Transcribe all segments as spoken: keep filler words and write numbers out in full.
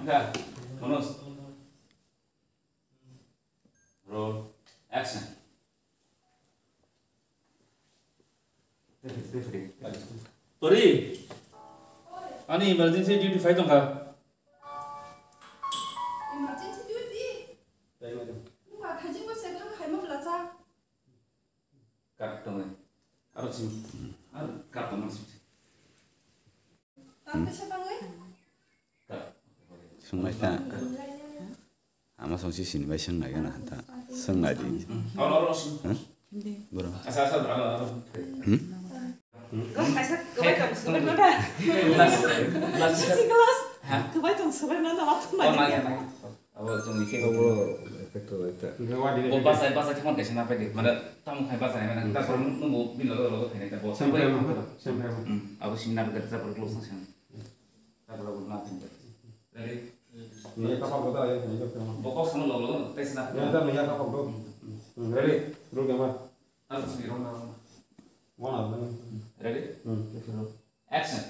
Manoj. Roll. Action. Tori. Ani emergency duty phai tongkha. Emergency duty? Wngkha, thajin bo se thang hai ma bwlasa. Kap tongwi. Aro sing. Aro kap tongma sing. Tang kaisa tangwi? Kap. Swnglaita. Ama songsi sini bai swngnai gana ta. Swngnai di. Aro, aro, sing. Huh? Bro. Asa, asa, aro, aro. Hmm? Gong kaisa kwbai tong swbai mano. Last, last. Sisi glass. Ha? Kwbai tong swbai mano, ma thumbai. Oh, ma, ma. Abo chwng ni khe. Abo effect rw laita. Bo bachai, bachai thangma kaisa na paidi. Mane tamo khai bachai mane ta soro nung bo bini logo logo khainai ta bo. Same time, same time. Hmm. Abo simi na paidi ta soro close na same. Ta soro bo na paidi. Ready? Ni ka pa bo da ya ni ka pa. Bo kok sama logo logo tai sina. Ya ta ni ya ka pa bo. Hmm. Hmm. Ready? Roll camera. Abo simi rong na rong. One of them. Ready? Hmm. Action.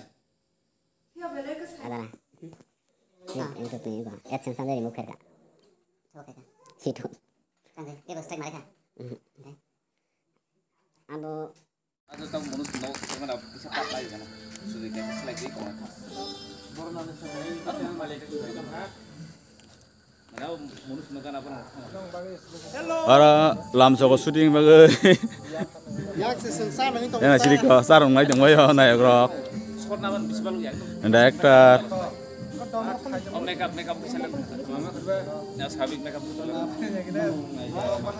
Adana. Ito, ito, ito. Action samjai remove khaika. Situ. Tebo strike maraika. Abo. Ado tam bonus no, mana bisa pakai kana. Sudah kita select di kau. Oro lamsoko shooting bagwi. Yak se sung sa mani tong. Ena chiri ko sarong nai tong bayo nayok rok. Director.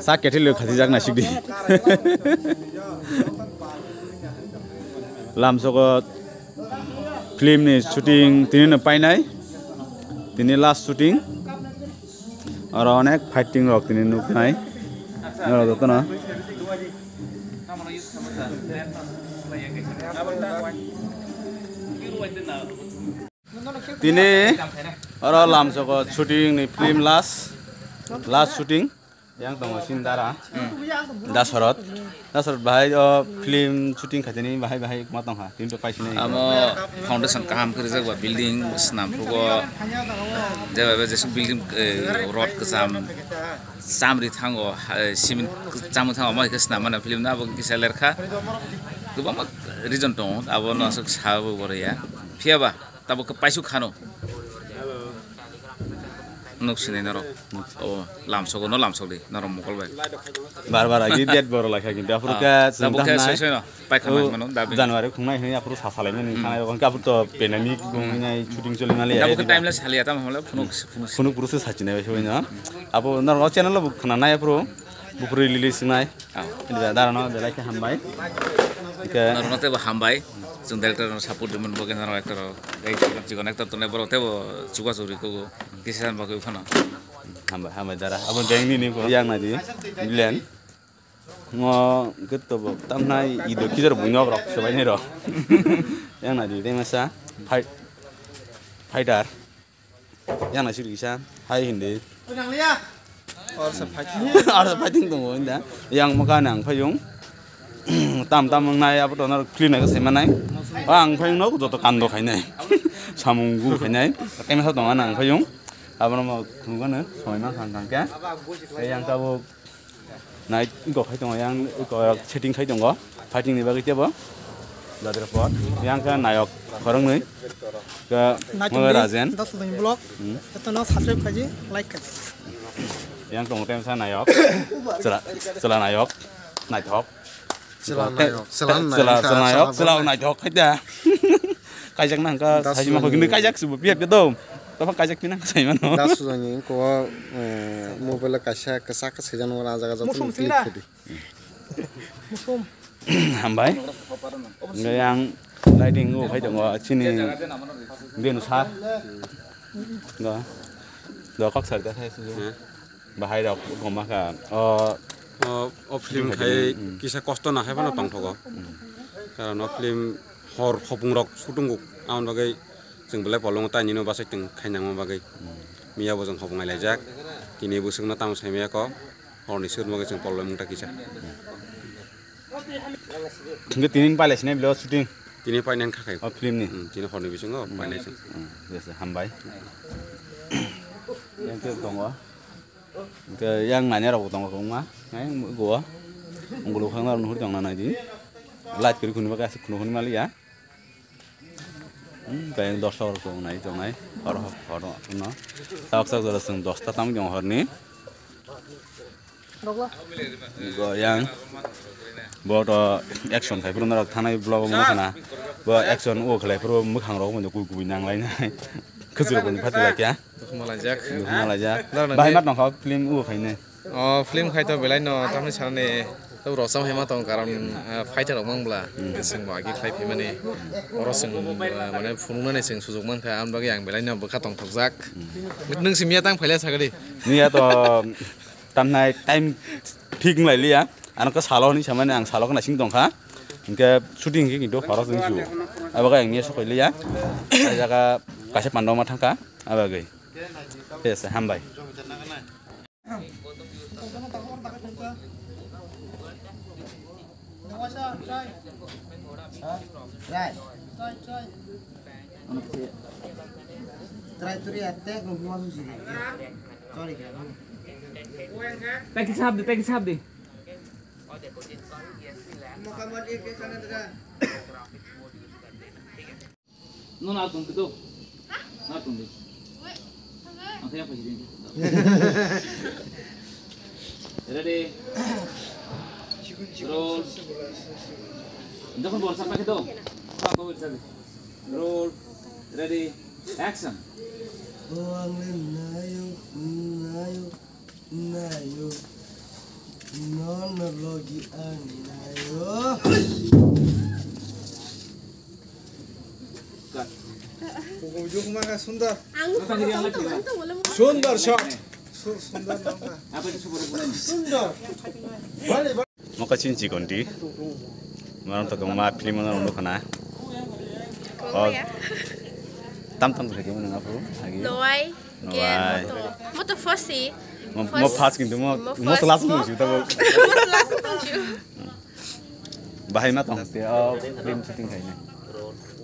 Sa kethil khati jak na sikdi. Lamsoko film ni shooting tini no painai. Tini last shooting. Oro onek fighting rok tini nuknai. Norok jotono. Tini oro lamsoko shooting ni film last, last shooting. Yang tongo Sindara, Dasarot. Dasarot bahai o film shooting khaitini bahai bahai ma tongkha. Tini to paisini. Amo foundation kaham khe rijak ba building swnam phugo. Jeba be jesuk building, eh, rod kwcham chamri thango, eh, cement chamri thango, omo hai khe swnam mano film no abo kisa lerkha. Kwbangma reason tongo, abo no aswk sa bo boroya. Phiya ba. Tabuk khe paisuk khano. Nuk sinai norok. O lamsogo no lamsok di norok mokol bai. Bar bar agi date boro laikha kintu aphuru khe tabuk khe soi soi no paikha mano da January khungnai hwnwi aphuru sa salai mani thanai rok khe aphuru to pandemic khungnai shooting choli mali. Tabuk khe time le salia tamo hole phunuk phunuk. Phunuk puru se sachinai bai soi no. Abo norok channel bo khna nai aphuru bupuri lili sinai. Dara no belai khe hambai. Norok no tebo hambai. Chwng director no support rimani bagwi norok actor rok. Tei chikon chikon actor tongnai borok teibo chubachu ri kugo. Kisa bagwi phano. Hambai, hambai dara. Abo deng nini bo yang nadi. Bilen. Ngo getobo tamnai ido kijar bunyok rok sobainai rok. Yang nadi tei masa fight, fighter. Yang nasi kisa hai hindi. Arsa fighting tongo inda. Yang maka nang phayung. Tam tam nang nai abo tono clean aga sai manai. Ang phayung no joto kando khainai. Samung gu khainai. Kemsa tongo nang phayung. Abono mo khunugano somai ma khang khang kya. Yang kabo Nai iko khai tongo yang iko setting khai tongo fighting ni bagwi tebo. Jadra pot yang kha nayok khoroknwi. Kha Naitum Mola di, Rajen. Das Sudani vlog. Hmm. Joto no subscribe khaji, like khaji. Yang tongo tem sa nayok. Chela chela nayok. Naithok. Chela nayok, chela nayok, chela naithok khai da. Kaijak nang ka sai ma khogini kaijak subo biya ke do. Tapa kaijak pinang sai mano. Das Sudani ko mobile kaisa kasa kasa jano ra jaga joto click khedi. Hambai. Ngai ang lighting o khai tongo chini benu sar. Do. Do kok sar da khai su. Bahai rok goma kha o o film khai kisa kosto na khai phano tongthogo. Karon o film hor hopung rok shooting kuk amon bagwi chwng belai polong tai nino bachai tong khainangma bagwi. Miya bo chwng hopung ai laijak tini bwswkno tamo saimaya kok horni sut bagwi chwng polong mungta kisa. Hingke tini pailai sinai bilo shooting. Tini painai kha khai. O film ni. Hmm, tini horni bisingo painai se. Hmm, yes, hambai. Yang khe tongo. Hwnkhe yang nanya rok bo tongo kwbangma. Yang go. Ungkuluk khangna rok nuhur tongna nai di. Light kwrwi khunui bagwi aswk khunu khunui maliya. Hmm, kayang dosta rok tongnai, tongnai. Hor, hor, hor, no. Tabuk sak jora chwng dosta tamo tong horni. Go yang. Bo to action khai phuru norok thanai vlog o mano khana. Bo action o khlai phuru mwkhang rok bo kubui kubui nang lai nai. Khujur bo ni phati lai kya. Dukhu malaijak. Dukhu malaijak. Dara nang Bahai di. Mat nang kha film o khai nai. O film khai to belai no tamni sanani to rosam hai ma tong karon, ah, fighter rok mang bla. Chwng bo agi khlai phi mani. Oro chwng, ah, mane phunuknani chwng sujuk man kha, ang bagwi ang belai no bwkha tong thokjak. Nwng simi ya tang phaila sagadi. Niya to tamnai time thik wng lai liya. Ano khe salo hinwi samani ang salo khna sing tongkha. Hinkhe shooting hinkhe kintu horo chwng sio. Abo khe ang miya sokoi liya. Ai jaga kaisa pandoma thangkha. Abo bagwi. Yes, hambai. Try. Try to react, take no more. Sorry. Thank you, Sabdi. Thank you, Sabdi. No, no, atung gitu. Na atung di. Ang kaya pagi din. Ready. Roll. Jokhon borsa pake to. Roll. Ready. Action. O ang le nayo, nayo. Nayo, nono logi ang nayo. Cut. Bujuk maka sundar. Ang foto tong tong tong wala mo. Sundar shot. Su-, sundar nongka. Apa itu super bulan? Sundar. Bale, bale. Moka chin chikon di. Marang to ma film no nukana. Oh. Tam tam khe mo na pro. Agi. Lowai. Ke Wai. Moto, moto first si. Mo, mo first kintu mo, mo first, last mo mo, si tabo. Mo last mo si. Bahai ma tong te, oh, film shooting khai na.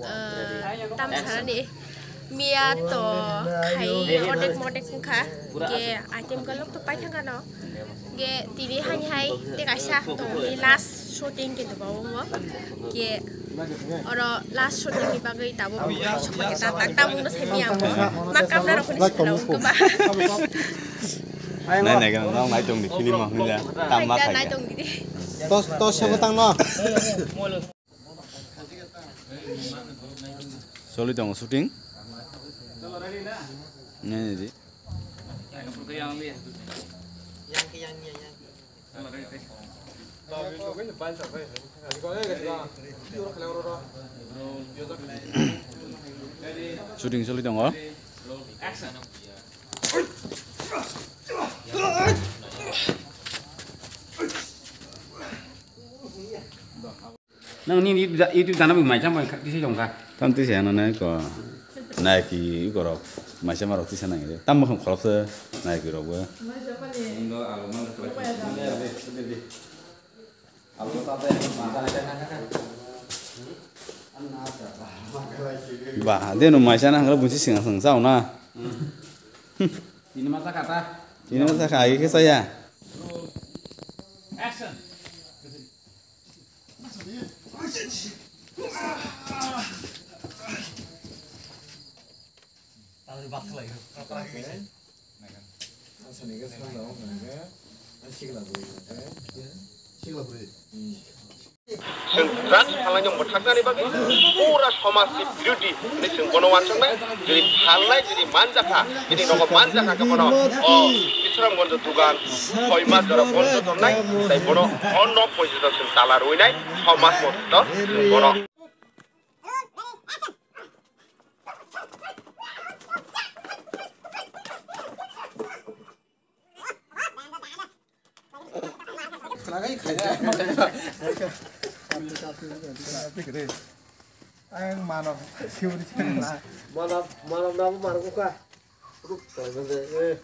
Eh, tam sana ni. Mia to khai odek modek kha. Ke item galok to pai thang kano. Ge tini hani hai te kaisa tongni last shooting kintu ba omo. Ge oro last shooting ni bagwi tabuk sok pai ta tak tabuk no sai miya mo. Ma kamra rok ni sikla ungkha ba. Nai nai gana nong nai tong di film mo hinja. Tam ma khai. Nai tong di. Tos tos sabo tang no. Soli tongo shooting. Nini di. Shooting soli tongo. Nang ni YouTube channel bai mai chang bai tisa jong kha. Tam tisa ano nai ko. Nai ki ko rok. Mai chama rok tisa nang. Tam bokong khorok se nai ki rok bo. Indo alo mang. Ba, de no mai chana hangla bunsi singa sang sao na. Ini masa kata. Ini masa kha agi ke saya. Action. Chwng drugs phalnaino mwthaknani bagwi pura somajni birodhi hinwi chwng bono uansuknai. Jodi phalnai, jodi manjakha, jodi nogo manjakha khe bono o Bisramganj dugan soi mas jora bondo tonnai, tai bono onno porjonto chwng tala rwinai, somaj porjonto chwng bono. Ang mano, siwri. Mano, mano, mano, mano, buka. Ruk, eh.